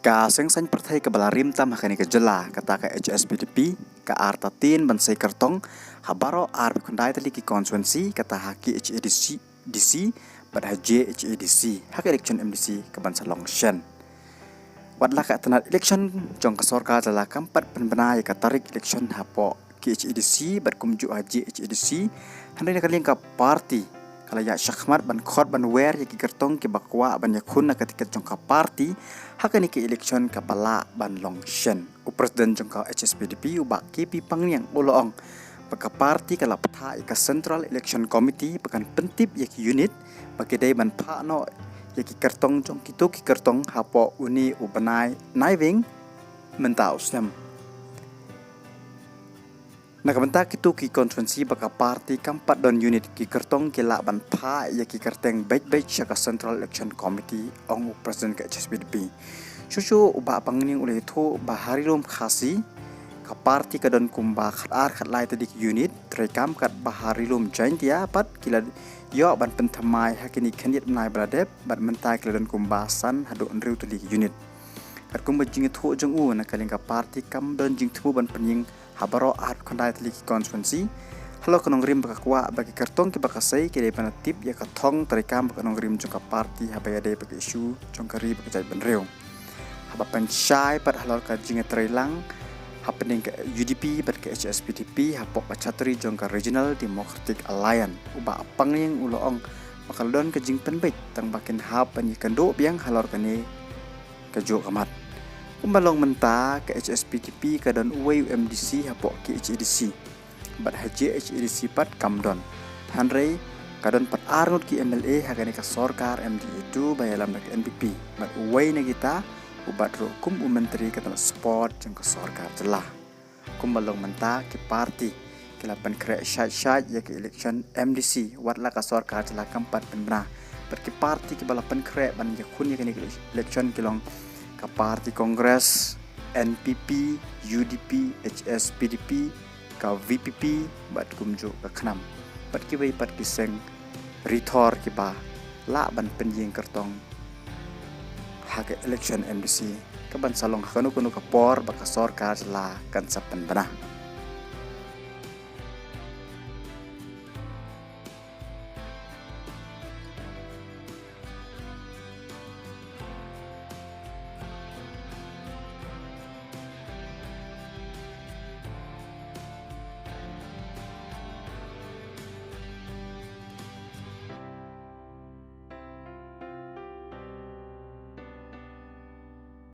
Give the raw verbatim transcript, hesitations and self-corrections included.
Ka seng saiñ pyrthei kaba la rim tam ha kane ka jylla, kata ka H S P D P, ka artatien ban sei kyrtong ha baroh arphew khyndai tylli ki constituency, kata ha K H A D C, D C bad ha J H A D C ha ka election M D C kaban sa long shen. Wat la ka tnat election jong ka sorkar jylla kam pat pynbna ïa ka tarik election hapoh K H A D C bad kumjuh ha J H A D C, hynrei na ka liang ka party ka la ïaid shakhmat ban khot ban wer ïa ki kyrtong kiba kwah ban ïakhun na ka tiket jong ka party ha kane ka election kaba lah ban long shen. U president jong ka H S P D P, u Bah K P Pangniang, u la ong ba ka party ka la pynthah ïa ka Central Election Committee ba kan pyntip ïa ki unit ba ki dei ban phah noh ïa ki kyrtong jong kito ki kyrtong hapoh une u bnai Naiwieng mynta u snem. Na ka bynta kito ki constituency ba ka party kam pat don unit, ki kyrtong ki lah ban phah ïa ki kyrteng beit beit sha ka Central Election Committee, ong u president ka H S P D P. Shuh shuh u Bah Pangniang u la ïathuh ba ha Ri Lum Khasi ka party ka don kumba khatar khatlai tylli ki unit, treikam katba ha Ri Lum Jaintia pat ki la ïoh ban pynthymmai ha kine khyndiat bnai ba la dep, bad mynta ki la don kumba san haduh hynriew tylli ki unit. Katkum ka jingïathuh jong u, na ka liang ka party kam don jingthmu ban pynïeng ha baroh arphew khyndai tylli ki constituency halor ka nongrim ba ka kwah ba ki kyrtong kiba ka sei ki dei ban tip ïa ka thong treikam bad ka nongrim jong ka party haba ïadei bad ka issue jong ka ri bad ka jaitbynriew. Haba pynshai pat halor ka jingïatreilang hapdeng ka U D P bad ka H S P D P hapoh ka chadri jong ka Regional Democratic Alliance, u Bah Pangniang u la ong ba ka la don ka jingpynbeit tang ba kin hap ban ïakynduh biang halor kane kajuh ka mat. Kumba long mynta, ka H S P D P ka don uwei u M D C hapoh K H A D C bad ha J H A D C pat kam don. Hynrei ka don pat arngut ki M L A ha kane ka sorkar M D A two ba ïalam da ka N P P, bad uwei na kita u bat ruh kum u myntri ka tnat sport jong ka sorkar jylla. Kumba long mynta, ki party ki la pynkhreh shait shait ïa ka election M D C, wat la ka sorkar jylla kam pat pynbna. Bad ki party kiba la pynkhreh ban ïakhun ïa kane ka election ki long ka party Congress, N P P, U D P, H S P D P, ka V P P bad kumjuh ka KHNAM, bad kiwei pat ki seng rithor kiba lah ban pynïeng kyrtong ha ka election M D C kaban sa long ha kano kano ka por ba ka sorkar jylla kan sa pynbna.